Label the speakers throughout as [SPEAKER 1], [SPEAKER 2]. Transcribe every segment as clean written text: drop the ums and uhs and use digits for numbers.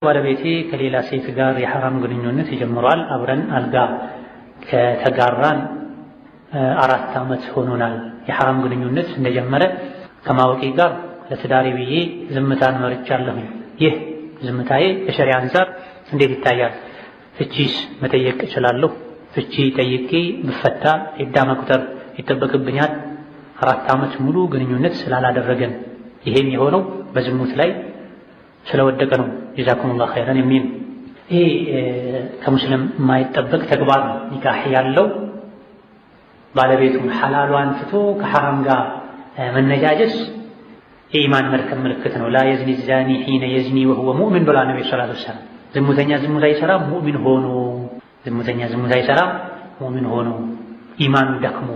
[SPEAKER 1] ባለቤቴ ከሌላ ሴት ጋር የሐራም ግንኙነት ጀምሯል። አብረን አልጋ ከተጋራን 4 ዓመት ሆኖናል። የሐራም ግንኙነት እንደጀመረ ከማወቄ ጋር ለትዳሬ ብዬ ዝምታን መርጫለሁኝ። ይህ ዝምታዬ ከሸሪዓ አንፃር እንዴት ይታያል? ፍቺስ መጠየቅ እችላለሁ? ፍቺ ጠይቄ ብፈታ ዒዳ መቁጠር ይጠበቅብኛል? 4 ዓመት ሙሉ ግንኙነት ስላላደረገን ይሄም የሆነው በዝሙት ላይ ስለወደቀ ነው። جزاكم الله خيرا የሚል ይሄ ከሙስሊም የማይጠበቅ ተግባር ነው። ኒካህ ያለው ባለቤቱን ሐላሏን ትቶ ከሐራም ጋር መነጃጀስ የኢማን መድከም ምልክት ነው። لا يزني الزاني حين يزني وهو مؤمن ብሏል ነብዩ صلى الله عليه وسلم። ዝሙተኛ ዝሙት አይሰራም ሙእሚን ሆኖ፣ ዝሙተኛ ዝሙት አይሰራም ሙእሚን ሆኖ፣ ኢማኑ ደክሞ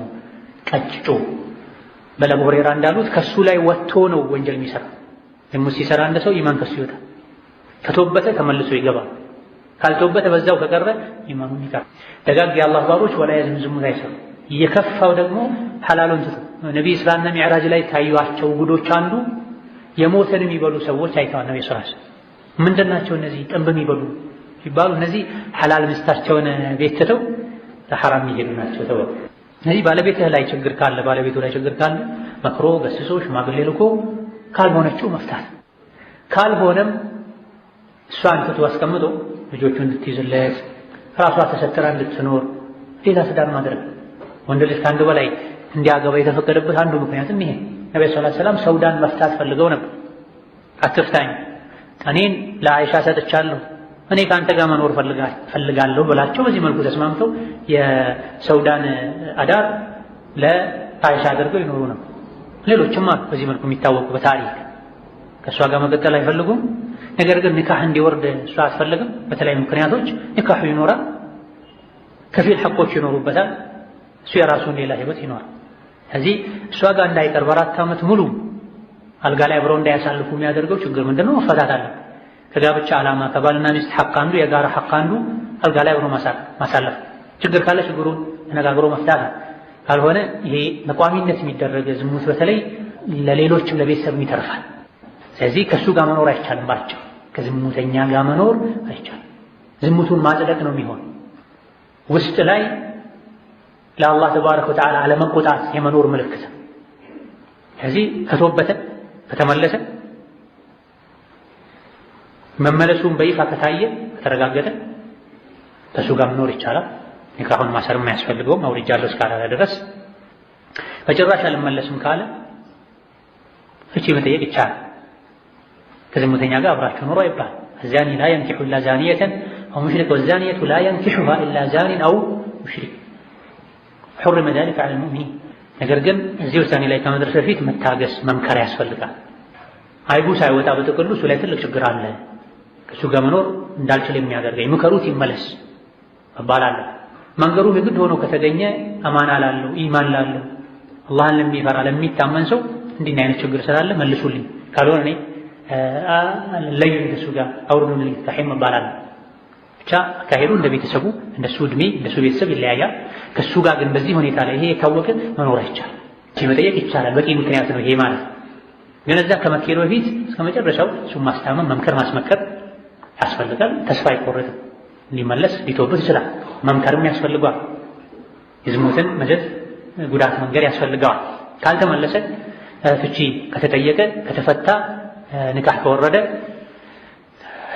[SPEAKER 1] ቀጭጮ። በለ አቡ ሁረይራ እንዳሉት ከሱ ላይ ወጥቶ ነው ወንጀል የሚሰራ። ዝሙት ሲሰራ እንደ ሰው ኢማን ከሱ ይወጣል። ከተወበተ ተመልሶ ይገባል። ካልተወበተ በዛው ከቀረ ኢማኑን ይቀር። ደጋግ የአላህ ባሮች ወላ የዝም ዝሙት አይሰሩ። የከፋው ደግሞ ሐላሉን ትቶ ነቢ ኢስራና ሚዕራጅ ላይ ታዩአቸው ጉዶች አንዱ የሞተን የሚበሉ ሰዎች አይተዋል። ነቢ ስራ ምንድን ናቸው እነዚህ ጥንብ የሚበሉ ሲባሉ እነዚህ ሐላል ሚስታቸውን ቤት ትተው ለሐራም የሚሄዱ ናቸው ተባሉ። እነዚህ ባለቤትህ ላይ ችግር ካለ፣ ባለቤቱ ላይ ችግር ካለ መክሮ ገስሶ ሽማግሌ ልኮ ካልሆነችው መፍታት፣ ካልሆነም እሷን ትቶ አስቀምጦ ልጆቹ እንድትይዝለት ራሷ ተሰትራ እንድትኖር ሌላ ትዳር ማድረግ። ወንድ ልጅ ከአንድ በላይ እንዲያገባ የተፈቀደበት አንዱ ምክንያትም ይሄ። ነብዩ صلى الله عليه وسلم ሰውዳን መፍታት ፈልገው ነበር። አትፍታኝ፣ እኔን ለአይሻ ሰጥቻለሁ፣ እኔ ከአንተ ጋር መኖር ፈልጋለሁ ብላቸው በዚህ መልኩ ተስማምተው የሰውዳን አዳር ለአይሻ አድርገው ይኖሩ ነበር። ሌሎችም አሉ በዚህ መልኩ የሚታወቁ በታሪክ። ከእሷ ጋር መቀጠል አይፈልጉም። ነገር ግን ኒካህ እንዲወርድ እሷ አትፈልግም። በተለያዩ ምክንያቶች ኒካሁ ይኖራል፣ ከፊል ሐቆች ይኖሩበታል። እሱ የራሱን ሌላ ህይወት ይኖራል። ስለዚህ እሷ ጋር እንዳይቀርብ 4 ዓመት ሙሉ አልጋ ላይ አብረው እንዳያሳልፉ የሚያደርገው ችግር ምንድነው? መፈታት አለ። ከጋብቻ ዓላማ ከባልና ሚስት ሐቅ አንዱ፣ የጋራ ሐቅ አንዱ አልጋ ላይ አብሮ ማሳለፍ። ችግር ካለ ችግሩን ተነጋግሮ መፍታት፣ ካልሆነ ይሄ በቋሚነት የሚደረግ ዝሙት በተለይ ለሌሎችም ለቤተሰብም ይተርፋል። ስለዚህ ከእሱ ጋር መኖር አይቻልም። ባቸው ከዝሙተኛ ጋር መኖር አይቻልም። ዝሙቱን ማጽደቅ ነው የሚሆን። ውስጥ ላይ ለአላህ ተባረከ ወተዓላ አለመቆጣት የመኖር ምልክት። ስለዚህ ከተወበተ፣ ከተመለሰ፣ መመለሱን በይፋ ከታየ፣ ከተረጋገጠ ከእሱ ጋር መኖር ይቻላል። ኒካሁን ማሰር የማያስፈልገውም አውርጃለሁ እስካላለ ድረስ። በጭራሽ አልመለስም ካለ ፍቺ መጠየቅ ይቻላል። ከዝሙተኛ ጋር አብራችሁ ኑሮ አይባል። الزاني لا ينكح إلا زانية أو مشرك والزانية لا ينكحها إلا زان أو مشرك حرم ذلك على المؤمنين። ነገር ግን እዚህ ውሳኔ ላይ ከመድረስ በፊት መታገስ፣ መምከር ያስፈልጋል። አይቡ ሳይወጣ በጥቅሉ እሱ ላይ ትልቅ ችግር አለ፣ ከእሱ ጋር መኖር እንዳልችል የሚያደርገኝ፣ ምከሩት ይመለስ መባል አለ። መንገሩ የግድ ሆኖ ከተገኘ አማና ላለው፣ ኢማን ላለው፣ አላህን ለሚፈራ ለሚታመን ሰው እንዲህ አይነት ችግር ስላለ መልሱልኝ፣ ካልሆነ እኔ ለዩኝ፣ ከእሱ ጋር አውርዱልኝ ኒካሄን መባል አለ። ብቻ አካሄዱ እንደ ቤተሰቡ፣ እንደሱ እድሜ፣ እንደሱ ቤተሰብ ይለያያል። ከሱ ጋር ግን በዚህ ሁኔታ ላይ ይሄ የታወቀ መኖር አይቻልም። መጠየቅ ይቻላል። በቂ ምክንያት ነው ይሄ ማለት። ግን እዛ ከመኬዱ በፊት እስከ መጨረሻው እሱን ማስታመን፣ መምከር፣ ማስመከር ያስፈልጋል። ተስፋ አይቆረጥም። ሊመለስ ሊተውበት ይችላል። መምከርም ያስፈልገዋል። የዝሙትን መዘዝ ጉዳት መንገር ያስፈልገዋል። ካልተመለሰ ፍቺ ከተጠየቀ፣ ከተፈታ፣ ንካህ ከወረደ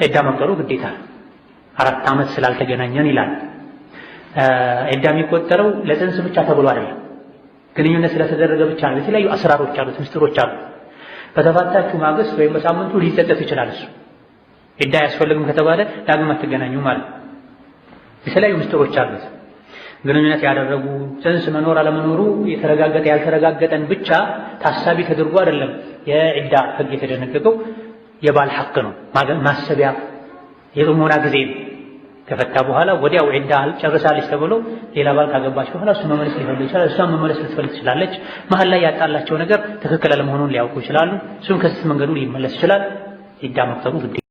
[SPEAKER 1] ዒዳ መቁጠሩ ግዴታ ነው። 4 ዓመት ስላልተገናኘን ይላል። ዒዳ የሚቆጠረው ለፅንስ ብቻ ተብሎ አይደለም፣ ግንኙነት ስለተደረገ ብቻ ነው። የተለያዩ አስራሮች አሉት፣ ምስጢሮች አሉ። በተፋታችሁ ማግስት ወይም በሳምንቱ ሊጸጸት ይችላል። እሱ ዒዳ አያስፈልግም ከተባለ ዳግም አትገናኙ ማለት ነው። የተለያዩ ምስጢሮች አሉት። ግንኙነት ያደረጉ ፅንስ መኖር አለመኖሩ የተረጋገጠ ያልተረጋገጠን ብቻ ታሳቢ ተደርጎ አይደለም የዒዳ ህግ የተደነገገው። የባል ሐቅ ነው፣ ማሰቢያ የጥሞና ጊዜ ነው። ከፈታ በኋላ ወዲያው ዒዳ ጨርሳለች ተብሎ ሌላ ባል ካገባች በኋላ እሱ መመለስ ሊፈልግ ይችላል፣ እሷም መመለስ ልትፈልግ ትችላለች። መሀል ላይ ያጣላቸው ነገር ትክክል አለመሆኑን ሊያውቁ ይችላሉ። እሱም ከስህተት መንገዱ ሊመለስ ይችላል። ዒዳ መቁጠሩ ግዴታ